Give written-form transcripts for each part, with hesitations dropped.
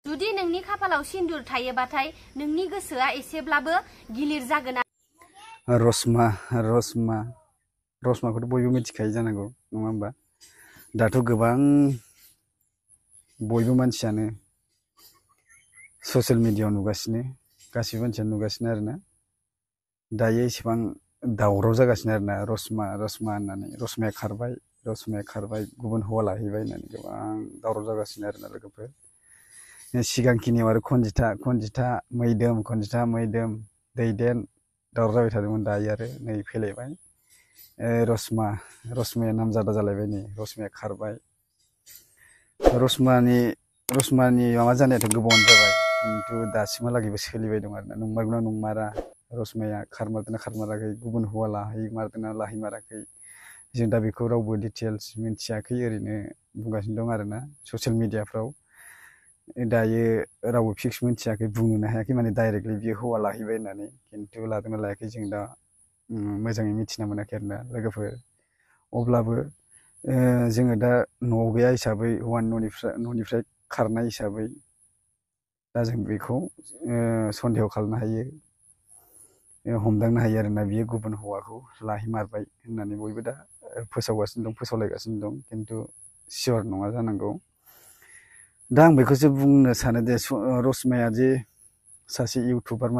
जुदि नोंनि खाफालाव सिन्दुर थायोबाथाय नोंनि गोसोआ एसेब्लाबो गिलिर जागोन। रसमाखौथ' बयबो मिथिखायो जानांगौ नङा होमबा? दाथ' गोबां बयबो मानसियानो ससियेल मिडियायाव नुगासिनो, गासिबो मानसियानो नुगासिनो आरोना। दायो एसेबां दावराव जागासिनो आरोना रसमा होननानै, रसमाया खारबाय गुबुन हौवा लाहैबाय होननानै गोबां दावराव जागासिनो आरोना लोगोफोर। सिगांखिनियाव आरो खनजिथा मैदोम दैदेन दावराव जाबाय थादोंमोन। दायो आरो नै फैलायबाय रसमाया नामजादा जालायबाय। नै रसमाया खारबाय। रसमानि माबा जानायाथ' गोबावानो जाबाय, खिन्थु दासिमहालागैबो सोलिबाय दं आरोना। नंमारगौना नंमारा, रसमाया खारमारदोंना खारमाराखै, गुबुन हौवा लाहैमारदोंना लाहैमाराखै, जों दा बेखौ रावबो डिटेल्स मिथियाखै, ओरैनो बुंगासिनो दं आरोना ससियेल मिडियाफ्राव। दायो रावबो फिक्स मिथियाखै, बुंनोनो हायाखै माने डाइरेक्टलि बियो हौवा लाहैबाय होननानै। खिन्थु लादोंना लायाखै जों दा मोजाङै मिथिना मोनाखै आरोना लोगोफोर। अब्लाबो जोङो दा न'आव गैया हिसाबै, हौवानि न'निफ्राय खारनाय हिसाबै दा जों बेखौ सन्देह खालामनो हायो, हमदांनो हायो आरोना बियो गुबुन हौवाखौ लाहैमारबाय होननानै बयबो दा फोसावलायगासिनो दं, खिन्थु सियर नङा जानांगौ। दा आं बेखौसो बुंनो सानो दे, रसमाया जे सासे इउटुबार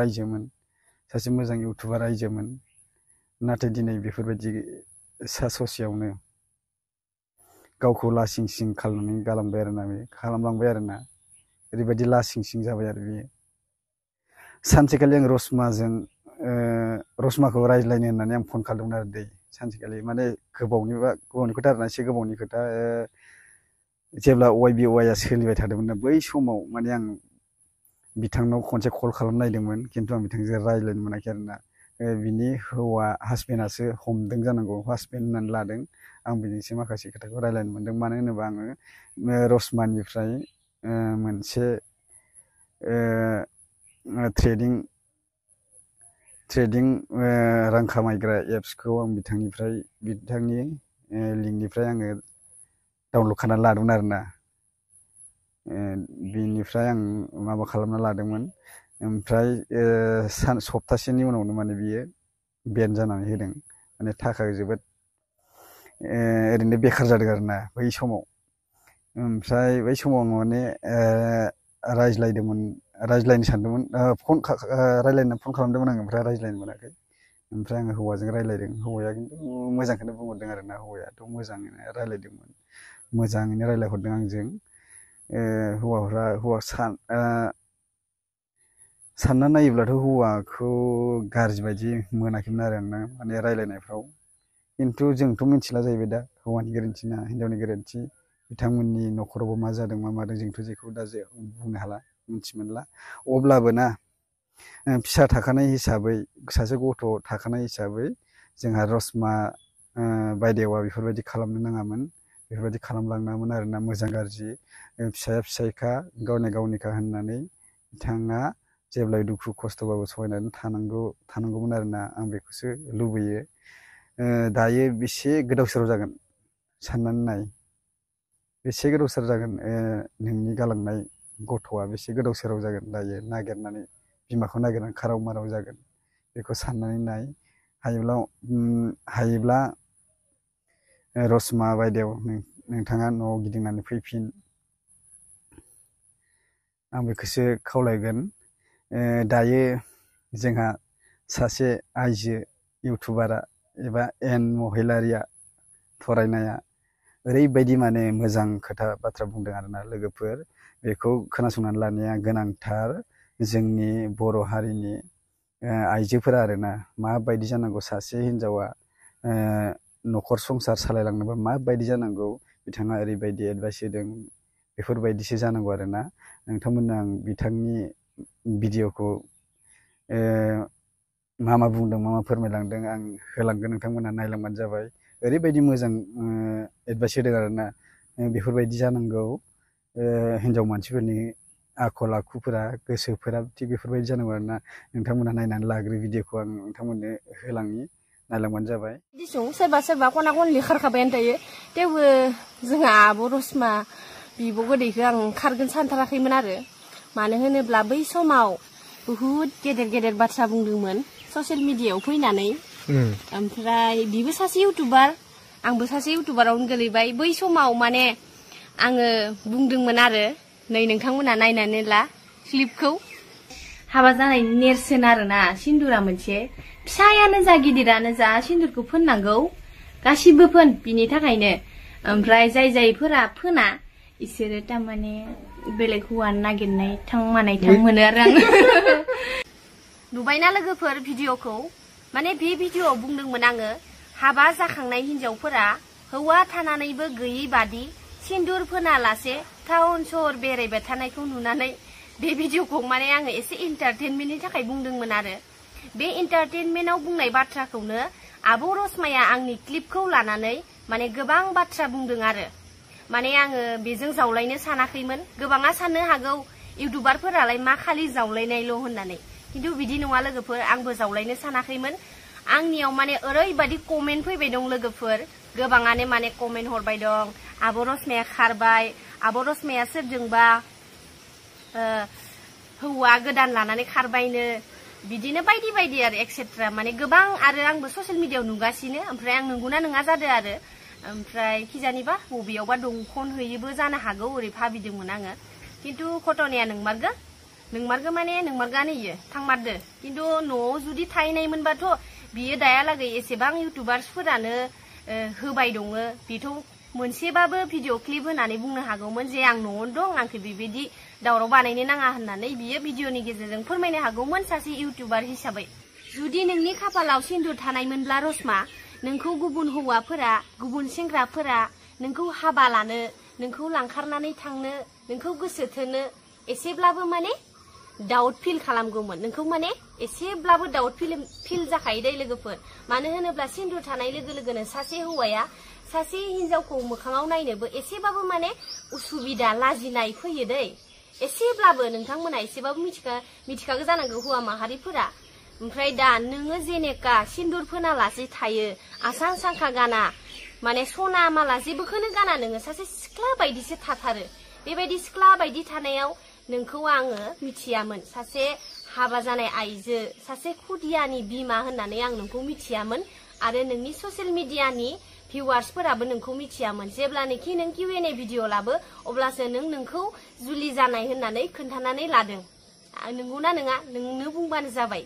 आइजोमोन, सासे मोजां इउटुबार आइजोमोन, नाथाय दिनै बेफोरबायदि सा ससेयावनो गावखौ लासिं सिं खालामलांबाय आरोना। ओरैबायदि लासिं सिं जाबाय आरो बियो। सानसेखालि आं रसमाखौ रायज्लायनो होननानै आं फन खालामदोंमोन आरो दै सानसेखालि, माने गोबावनि खोथा आरोना, एसे गोबावनि खोथा। जेब्ला WYBA सोलिबाय थादोंमोन ना, बै समाव माने आं बिथांनाव खनसे कल खालामनायदोंमोन, खिन्थु आं बिथांजों रायज्लायनो मोनाखै आरोना। बिनि हासबेन्डआसो हमदों जानांगौ, हासबेन्ड होननानै लादों। आं बिनिसो माखासे खोथाखौ रायज्लायनो मोन्दों। मानो होनोबा आङो रसमानिफ्राय मोनसे ट्रेडिं रां खामायग्रा एप्सखौ आं बिथांनि लिंकनिफ्राय आङो डाउनलड खालामनानै लादोंमोन आरोना। बिनिफ्राय आं माबा खालामना लादोंमोन, ओमफ्राय सप्तासेनि उनावनो माने बियो बेन जानानै होदों। माने थाखा जोबोद ओरैनो बेखार जादों आरोना बै समाव। ओमफ्राय बै समाव माने रायज्लायनो सानदोंमोन, रायज्लायनो फन खालामदोंमोन आङो, ओमफ्राय रायज्लायनो मोनाखै। ओमफ्राय आङो हौवाजों रायज्लायदों, हौवाया खिन्थु मोजांखौनो बुंहरदों आरोना। हौवायाथ' मोजाङैनो रायज्लायदोंमोन, मोजाङैनो रायज्लायहरदों आंजों। सानना नायोब्लाथ' हौवाखौ गाज्रि बायदि मोनाखैमोन आरो आं, माने रायज्लायनायफ्राव। खिन्थु जोंथ' मिथिला जाहैबाय दा, हौवानि गोरोन्थि ना हिन्जावनि गोरोन्थि, बिथांमोननि न'खरावबो मा जादों मा मादों जोंथ' जेखौ दा बुंनो हाला, मिथिमोनला। अब्लाबो ना, फिसा थाखानाय हिसाबै, सासे गथ' थाखानाय हिसाबै, जोंहा रसमा बायदेवा बेफोरबायदि खालामनो नाङामोन, बेफोरबायदि खालामलांनाङामोन आरोना। मोजां गाज्रि फिसाया फिसायखा, गावनिखा होननानै बिथाङा जेब्लायबो दुखु खस्थ'बाबो सहायनानै थानांगौमोन आरोना। आं बेखौसो लुबैयो। दायो बेसे गोदाव सोराव जागोन साननानै नाय, बेसे गोदाव सोराव जागोन नोंनि गालांनाय गथ'आ, बेसे गोदाव सोराव जागोन दायो बिमाखौ नागिरनानै खाराव माराव जागोन। बेखौ साननानै नाय। हायोब्ला रसमा बायदेव, नोंथाङा न'आव गिदिंनानै फैफिन, आं बेखौसो खावलायगोन। दायो जोंहा सासे आइजो इउटुबारा एबा महिलारिया फरायनाया ओरैबायदि माने मोजां बाथ्रा बुंदों आरोना लोगोफोर। बेखौ खोनासंनानै लानाया गोनांथार। जोंनि बर' हारिनि आइजोफोरा आरोना, माबायदि जानांगौ, सासे हिन्जावा न'खर संसार सालायलांनोबा माबायदि जानांगौ, बिथाङा ओरैबायदि एडभाइस होदों, बेफोरबायदिसो जानांगौ आरोना। नोंथांमोननो आं बिथांनि भिडिअखौ मा बुंदों, मा फोरमायलांदों आं होलांगोन, नोंथांमोनहा नायलांबानो जाबाय। ओरैबायदि मोजां एडभाइस होदों आरोना, बेफोरबायदि जानांगौ, हिन्जाव मानसिफोरनि आखल आखुफोरा, गोसोफोरा थिग बेफोरबायदि जानांगौ आरोना। नोंथांमोनहा नायनानै लाग्रो, भिडिअखौ आं नोंथांमोननो होलांनि, नायलांबानो जाबाय। सोरबा खना खनलि खारखाबायानो थायो, थेवबो जोंहा आब' रसमा बिब' गोदैखौ आं खारगोन सानथाराखैमोन आरो मानो होनोब्ला बै समाव बुहुद गेदेर बाथ्रा बुंदोंमोन ससियेल मिडियायाव फैनानै ओमफ्राय बिबो सासे इउटुबार आंबो सासे इउटुबारावनो गोलैबाय बै समाव माने आङो बुंदोंमोन आरो नै नोंथांमोना नायनानै ला क्लिपखौ हाबा जानायनि नेरसोन आरोना सिन्दुरा मोनसे फिसायानो जा गिदिरानो जा सिन्दुरखौ फोननांगौ गासिबो फोन बिनि थाखायनो ओमफ्राय जायफोरा फोना इसोरो तारमाने बेलेग हौवा नागिरनाय थांमानाय मोनो आरो आं नुबायना लोगोफोर भिडिअखौ माने बे भिडिअआव बुंदोंमोन आङो हाबा जाखांनाय हिनजावफोरा हौवा थानानैबो गैयै बादि सिन्दुर फोनालासे टाउन सहर बेरायबाय थानायखौ नुनानै बे भिडिअखौ माने आङो एसे एन्टारटेनमेन्टनि थाखाय बुंदोंमोन आरो बे एन्टारटेनमेन्टआव बुंनाय बाथ्राखौनो आब' रसमाया आंनि क्लिपखौ लानानै माने गोबां बाथ्रा बुंदों आरो माने आङो बेजों जावलायनो सानाखैमोन गोबाङा साननो हागौ इउटुबारफोरालाय मा खालि जावलायनायल' होननानै खिन्थु बिदि नङा लोगोफोर आंबो जावलायनो सानाखैमोन आंनियाव माने ओरैबायदि कमेन्ट फैबाय दं लोगोफोर गोबाङानो माने कमेन्ट हरबाय दं आब' रसमाया खारबाय आब' रसमाया सोरजोंबा हौवा गोदान लानानै खारबायनो बिदिनो बायदि बायदि आरो एक्सेट्रा माने गोबां आरो आंबो ससियेल मिडियायाव नुगासिनो ओमफ्राय आं नंगौना नङा जादों आरो ओमफ्राय खिजानिबा बबेयावबा दंखन हैयोबो जानो हागौ ओरै भाबिदोंमोन आङो खिन्थु घटनाया नोंमारगो माने नोंमारगानो इयो थांमारदो खिन्थु न'आव जुदि थाहैनायमोनबाथ' बियो दायालागै एसेबां इउटुबार्सफोरानो होबाय दङ बेथ' मोनसेबाबो भिडिअ क्लिप होनानै बुंनो हागौमोन जे आं न'आवनो दं आंखौ बेबायदि दावराव बानायनो नाङा होननानै बियो भिडिअनि गेजेरजों फोरमायनो हागौमोन सासे इउटुबार हिसाबै जुदि नोंनि खाफालाव सिन्दुर थानायमोनब्ला रसमा नोंखौ गुबुन हौवाफोरा गुबुन सेंग्राफोरा नोंखौ हाबा लानो नोंखौ लांखारनानै थांनो नोंखौ गोसो थोनो एसेब्लाबो माने डाउट फिल खालामगौमोन नोंखौ माने एसेब्लाबो डाउट फिल जाखायो दै लोगोफोर मानो होनोब्ला सिन्दुर थानाय लोगो लोगोनो सासे हौवाया सासे हिनजावखौ मोखाङाव नायनोबो एसेबाबो माने उसुबिदा लाजिनाय फैयो दै एसेब्लाबो नोंथांमोना एसेबाबो मिथिखागौ जानांगौ हौवा माहारिफोरा ओमफ्राय दा नोङो जेनेका सिन्दुर फोनालासे थायो आसान सांखा गाना माने सना माला जेबोखौनो गाना नोङो सासे सिख्ला बायदिसो थाथारो बेबायदि सिख्ला बायदि थानायाव नोंखौ आङो मिथियामोन सासे हाबा जानाय आइजो सासे खुदियानि बिमा होननानै आं नोंखौ मिथियामोन आरो नोंनि ससियेल मिडियानि भिउवार्सफोराबो नोंखौ मिथियामोन जेब्लानोखि नों Q&A भिडिअ लाबो अब्लासो नोंखौ जुलि जानाय होननानै खोन्थानानै लादों नंगौना नङा नोंनो बुंबानो जाबाय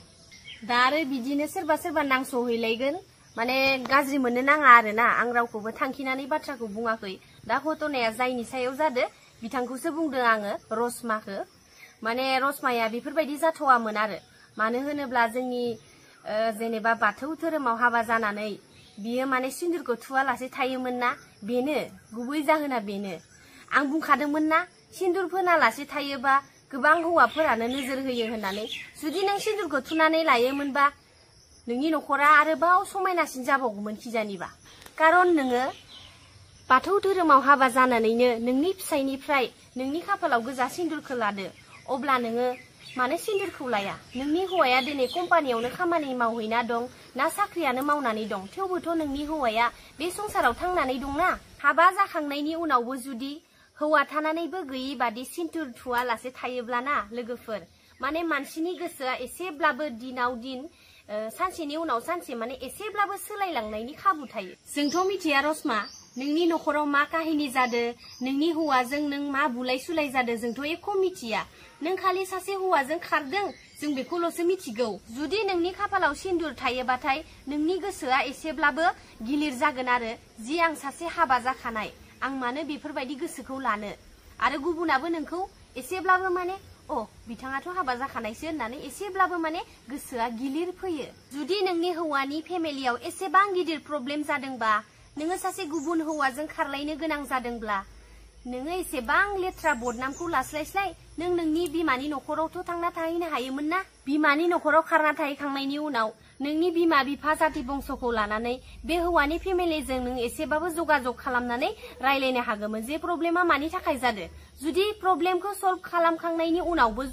दा आरो बिदिनो सोरबा नांसहैलायगोन माने गाज्रि मोननो नाङा आरोना आं रावखौबो थांखिनानै बाथ्राखौ बुङाखै दा घटनाया जायनि सायाव जादों बिथांखौसो बुंदों आङो रसमाखौ माने रसमाया बेफोरबायदि जाथवामोन आरो मानो होनोब्ला जोंनि जेनेबा बाथौ धोरोमाव हाबा जानानै बियो माने सिन्दुरखौ थुवालासे थायोमोन ना बेनो गुबै जाहोना बेनो आं बुंखादोंमोन ना सिन्दुर फोनालासे थायोबा गोबां हौवाफोरानो नोजोर होयो होननानै जुदि नों सिन्दुरखौ थुनानै लायोमोनबा नोंनि न'खरा आरोबाव समायनासिन जाबावगौमोन खिजानिबा खारन नोङो बाथौ धोरोमाव हाबा जानानैनो नोंनि फिसायनिफ्राय नोंनि खाफालाव गोजा सिन्दुरखौ लादो अब्ला नोङो मानो सिन्दुरखौ लाया नोंनि हौवाया दिनै कम्पानियावनो खामानि मावहैना दं ना साख्रियानो मावनानै दं थेवबोथ' नोंनि हौवाया बे संसाराव थांनानै दंना हाबा जाखांनायनि उनावबो जुदि हौवा थानानैबो गैयै बादि सिन्दुर थुवालासे थायोब्लाना लोगोफोर माने मानसिनि गोसोआ एसेब्लाबो दिनाव दिन सानसेनि उनाव सानसे माने एसेब्लाबो सोलायलांनायनि खाबु थायो जोंथ' मिथिया रसमा नोंनि न'खराव मा काहिनी जादों नोंनि हौवाजों नों मा बुलाय सुलाय जादों जोंथ' एख' मिथिया नों खालि सासे हौवाजों खारदों जों बेखौल'सो मिथिगौ जुदि नोंनि खाफालाव सिन्दुर थायोबाथाय नोंनि गोसोआ एसेब्लाबो गिलिर जागोन आरो जि आं सासे हाबा जाखानाय आं मानो बेफोरबायदि गोसोखौ लानो आरो गुबुनाबो नोंखौ एसेब्लाबो माने बिथाङाथ' हाबा जाखानायसो होननानै एसेब्लाबो माने गोसोआ गिलिर फैयो जुदि नोंनि हौवानि फेमिलियाव एसेबां गिदिर प्रब्लेम जादोंबा नोङो सासे गुबुन हौवाजों खारलायनो गोनां जादोंब्ला नोङो एसेबां लेथ्रा बदनामखौ लास्लायस्लाय नों नोंनि बिमानि न'खरावथ' थांना थाहैनो हायोमोन ना बिमानि न'खराव खारना थाहैखांनायनि उनाव नोंनि बिमा बिफा जाति बंस'खौ लानानै बे हौवानि फेमिलिजों नों एसेबाबो जगाजग खालामनानै रायलायनो हागौमोन जे प्रब्लेमा मानि थाखाय जादों जुदि प्रब्लेमखौ सल्भ खालामखांनायनि उनावबो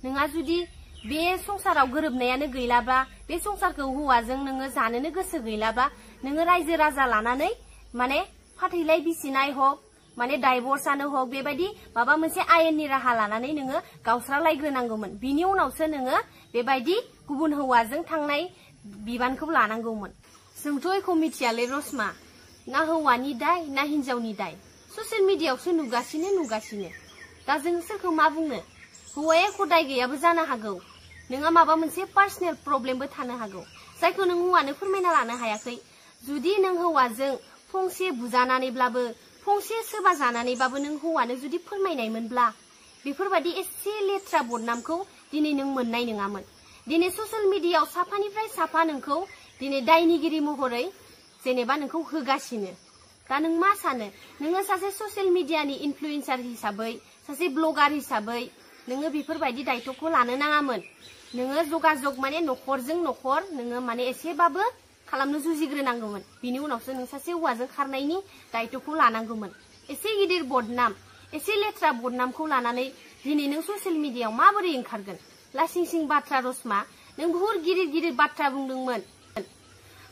नोंहा जुदि बे संसाराव गोरोबनायानो गैलाबा बे संसारखौ हौवाजों नोङो जानोनो गोसो गैलाबा नोङो रायजो राजा लानानै माने फाथैलाय बिसिनाय हक माने डाइभर्सआनो हक बेबायदि माबा मोनसे आयेननि राहा लानानै नोङो गावस्रालायग्रोनांगौमोन बिनि उनावसो नोङो बेबायदि गुबुन हौवाजों थांनाय बिबानखौ लानांगौमोन जोंथ' एखौ मिथियालै रसमा ना हौवानि दाय ना हिनजावनि दाय ससियेल मिडियायावसो नुगासिनो दा जों सोरखौ मा बुंनो हौवाया एख' दाय गैयाबो जानो हागौ नोंहा माबा मोनसे पार्सनेल प्रब्लेमबो थानो हागौ जायखौ नों हौवानो फोरमायना लानो हायाखै जुदि नों हौवाजों फंसे बुजानानैब्लाबो फंसे सोरबा जानानैबाबो नों हौवानो जुदि फोरमायनायमोनब्ला बेफोरबायदि एसे लेथ्रा बदनामखौ दिनै नों मोननाय नङामोन दिनै ससियेल मिडियायाव साफानिफ्राय साफा नोंखौ दिनै दायनिगिरि महरै जेनेबा नोंखौ होगासिनो दा नों मा सानो नोङो सासे ससियेल मिडियानि इनफ्लुएन्सार हिसाबै सासे ब्लगार हिसाबै नोङो बेफोरबायदि दायित्वखौ लानो नाङामोन नोङो जगाजग माने नखरजों नखर नोङो माने एसेबाबो खालामनो जुजिग्रोनांगौमोन बिनि उनावसो नों सासे हौवाजों खारनायनि दायित्वखौ लानांगौमोन एसे गिदिर बदनाम एसे लेथ्रा बदनामखौ लानानै दिनै नों ससियेल मिडियायाव माबोरै ओंखारगोन लासिं सिं बाथ्रा रसमा नों बुहुत गिदिर बाथ्रा बुंदोंमोन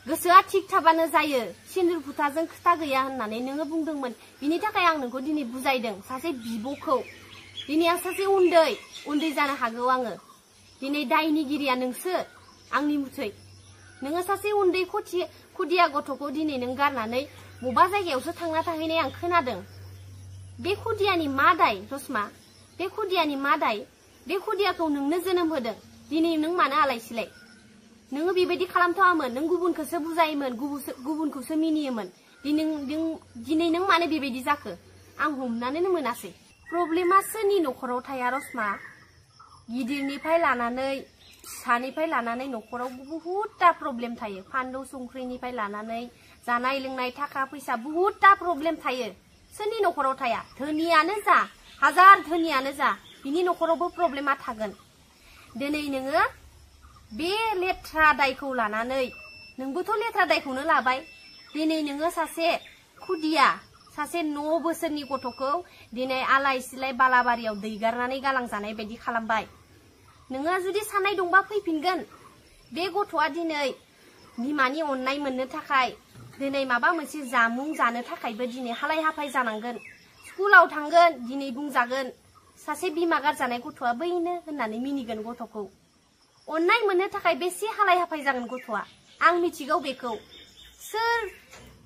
गोसोआ थिग थाबानो जायो सिन्दुर फुथाजों खोथा गैया होननानै नोङो बुंदोंमोन बिनि थाखाय आं नोंखौ दिनै बुजायदों सासे बिब'खौ दिनै आं सासे उन्दै जानो हागौ आङो दिनै दायनिगिरिया नोंसो आंनि मुथै नोङो सासे उन्दै खुदिया गथ'खौ दिनै नों गारनानै बबेबा जायगायावसो थांना थाहैनाय आं खोनादों बे खुदियानि मा दाय रसमा बे खुदियानि मा दाय बे खुदियाखौ नोंनो जोनोम होदों दिनै नों मानो आलाय सिलाय नोङो बेबायदि खालामथावामोन नों गुबुनखौसो बुजायोमोन गुबुनखौसो मिनियोमोन दिनै नों मानो बेबायदि जाखो आं हमनानैनो मोनासै प्रब्लेमा सोरनि नखराव थाया रसमा गिदिरनिफ्राय लानानै फिसानिफ्राय लानानै नखराव बहुतटा प्रब्लेम थायो फानलु संख्रिनिफ्राय लानानै जानाय लोंनाय थाखा फैसा बहुतटा प्रब्लेम थायो सोरनि नखराव थाया धोनियानो जा हाजार धोनियानो जा बिनि नखरावबो प्रब्लेमा थागोन दिनै नोङो बे लेथ्रा दायखौ लानानै नोंबोथ' लेथ्रा दायखौनो लाबाय दिनै नोङो सासे खुदिया सासे 9 बोसोरनि गथ'खौ दिनै आलाय सिलाय बालाबारियाव दैगारनानै गालांजानाय बायदि खालामबाय नोङो जुदि साननाय दंबा फैफिनगोन बे गथ'आ दिनै बिमानि अननाय मोननो थाखाय दिनै माबा मोनसे जामुं जानो थाखायबो दिनै हालाय हाफाय जानांगोन स्कुलाव थांगोन दिनै बुंजागोन सासे बिमा गारजानाय गथ'आ बैनो होननानै मिनिगोन गथ'खौ अननाय मोननो थाखाय बेसे हालाय हाफाय जागोन गथ'आ आं मिथिगौ बेखौ सोर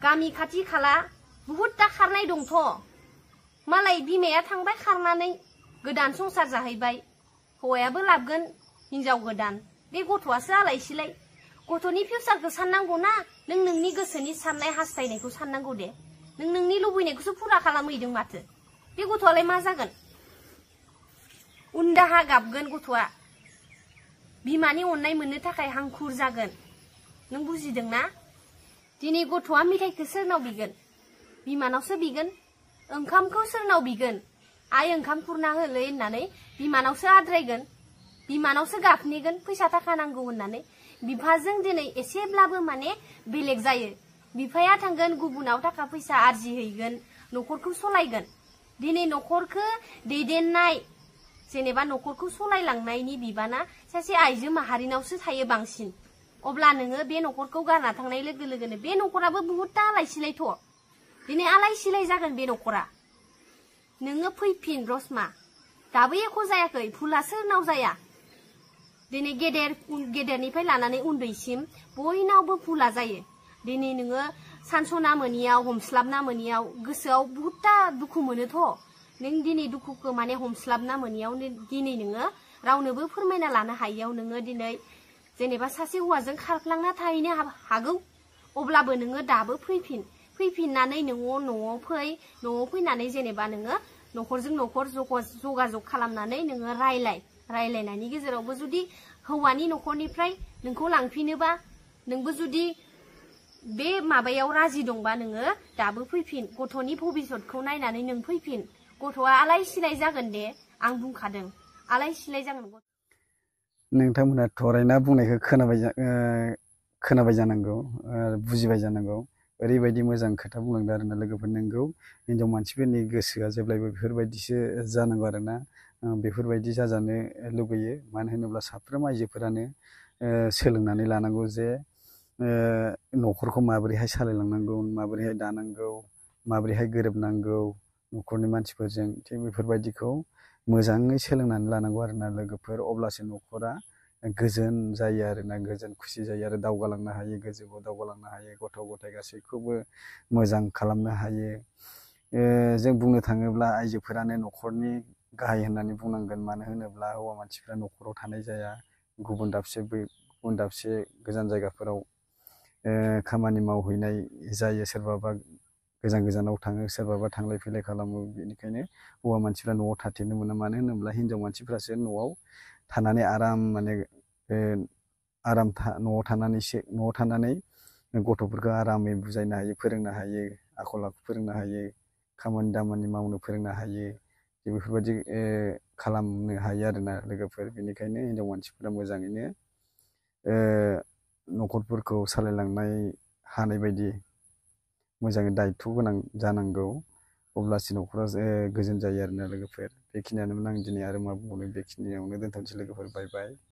गामि खाथि खाला बहुतटा खारनाय दंथ' मालाय बिमाया थांबाय खारनानै गोदान संसार जाहैबाय हौवायाबो लाबगोन हिनजाव गोदान बे गथ'आसो आलाय सिलाय गथ'नि फिउचारखौ साननांगौ ना नों नोंनि गोसोनि साननाय हास्थायनायखौ साननांगौ दे नों नोंनि लुबैनायखौसो फुरा खालामहैदों माथो बे गथ'आलाय मा जागोन उन्दाहा गाबगोन गथ'आ बिमानि अननाय मोननो थाखाय हांखुर जागोन नों बुजिदों ना दिनै गथ'आ मेथाइखौ सोरनाव बिगोन बिमानावसो बिगोन ओंखामखौ सोरनाव बिगोन आइ ओंखाम खुरना होलै होननानै बिमानावसो आद्रायगोन बिमानावसो गाबनेगोन फैसा थाखा नांगौ होननानै बिफाजों दिनै एसेब्लाबो माने बेलेग जायो बिफाया थांगोन गुबुनाव थाखा फैसा आरजिहैगोन नखरखौ सलायगोन दिनै नखरखौ दैदेननाय जेनेबा नखरखौ सलायलांनायनि बिबाना सासे आइजो माहारिनावसो थायो बांसिन अब्ला नोङो बे नखरखौ गारना थांनाय लोगो लोगोनो बे नखराबो बहुतटा आलाय सिलायथ' दिनै आलाय सिलाय जागोन बे नखरा नोङो फैफिन रसमा दाबो एख' जायाखै भुला सोरनाव जाया दिनै गेदेरनिफ्राय लानानै उन्दैसिम बयनावबो भुला जायो दिनै नोङो सानसना मोनियाव हमस्लाबना मोनियाव गोसोआव बहुतटा दुखु मोनोथ' नों दिनै दुखुखौ माने हमस्लाबना मोनियाव दिनै नोङो रावनोबो फोरमायना लानो हायियाव नोङो दिनै जेनेबा सासे हौवाजों खारफ्लांना थाहैनो हागौ अब्लाबो नोङो दाबो फैफिननानै न'आव फैनानै जेनेबा नोङो नखरजों नखर जगाजग खालामनानै नोङो रायलायनायनि गेजेरावबो जुदि हौवानि नखरनिफ्राय नोंखौ लांफिनोबा नोंबो जुदि बे माबायाव राजि दंबा नोङो दाबो फैफिन गथ'नि भबिसतखौ नायनानै नों फैफिन गथ'आ आलाय सिलाय जागोन दे आं बुंखादों आलाय सिलाय जागोन नोंथांमोना थरायना बुंनायखौ खोनाबाय जानांगौ बुजिबाय जानांगौ ओरैबायदि मोजां खोथा बुंलांदों आरोना लोगोफोर नोंगौ हिनजाव मानसिफोरनि गोसोआ जेब्लायबो बेफोरबायदिसो जानांगौ आरोना बेफोरबायदि जाजानो लुगैयो मानो होनोब्ला साफ्रोम आइजोफोरानो सोलोंनानै लानांगौ जे न'खरखौ माबोरैहाय सालायलांनांगौ माबोरैहाय दानांगौ माबोरैहाय गोरोबनांगौ न'खरनि मानसिफोरजों थिग बेफोरबायदिखौ मोजाङै सोलोंनानै लानांगौ आरोना लोगोफोर अब्लासो न'खरा गोजोन जायो आरोना गोजोन खुसि जायो आरो दावगालांनो हायो गोजौआव दावगालांनो हायो गथ' गथाय गासैखौबो मोजां खालामनो हायो जों बुंनो थाङोब्ला आइजोफोरानो न'खरनि गाहाय होननानै बुंनांगोन मानो होनोब्ला हौवा मानसिफ्रा न'खराव थानाय जाया गुबुन दाबसे गोजान जायगाफोराव खामानि मावहैनाय जायो सोरबाबा गोजानाव थाङो सोरबाबा थांलाय फैलाय खालामो बेनिखायनो हौवा मानसिफ्रा न'आव थाथेरनो मोना मानो होनोब्ला हिनजाव मानसिफ्रासो न'आव थानानै आराम माने न'आव थानानै गथ'फोरखौ आरामै बुजायनो हायो फोरोंनो हायो आखल आखु फोरोंनो हायो खामानि दामानि मावनो फोरोंनो हायो बेफोरबायदि खालामनो हायो आरोना लोगोफोर बेनिखायनो हिनजाव मानसिफोरा मोजाङैनो न'खरफोरखौ सालायलांनाय हानाय बायदि मोजाङै दायथ' गोनां जानांगौ अब्लासो न'खरा गोजोन जायो आरोना लोगोफोर बेखिनियानोमोन आं दिनै आरो मा बुंबावनो बेखिनियावनो दोनथ'नोसै लोगोफोर बाय बाय